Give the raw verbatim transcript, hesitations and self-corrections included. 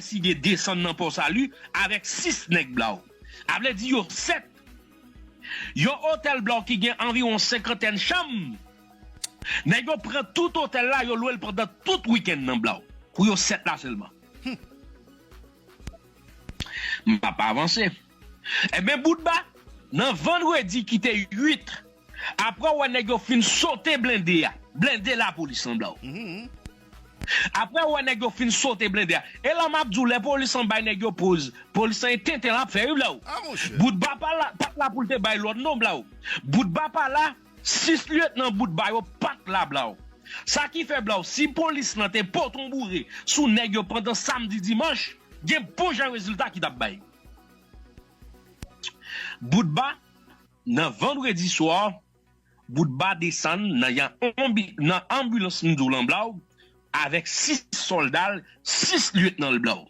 deside desann nan Pò Sali avèk sis nèg bla w. A vle di yo sèt. Yon otèl bla w ki gen anviwon senkantèn chanm. Nèg yo pran tout otèl la, yo lwe l pandan tout wikenn nan bla w. Pou yo sèt la sèlman. M ap avanse. Ebyen, Boutba, nan vandredi ki te uit, apre w wè nèg yo fin sote blende a, blende lapolis lan bla w. Apre w wè nèg yo fin sote blende a. E la m ap di w, lè polis lan bay nèg yo poz, polis lan e tenten l ap fè wi bla w. Boutba pa la, pa t la pou l te bay lòd non bla w. Boutba pa la, sis lyetnan Boutba yo pa t la bla w. Sa ki fè bla w, si polis lan te pote yon boure sou nèg yo pandan samdi dimanch, gen bon jan rezilta ki t ap bay. Boutba, nan vandredi swa, Boutba desann nan, nan anbilans m di w lan bla w, avèk sis sòlda l, sis lyetnan l bla w.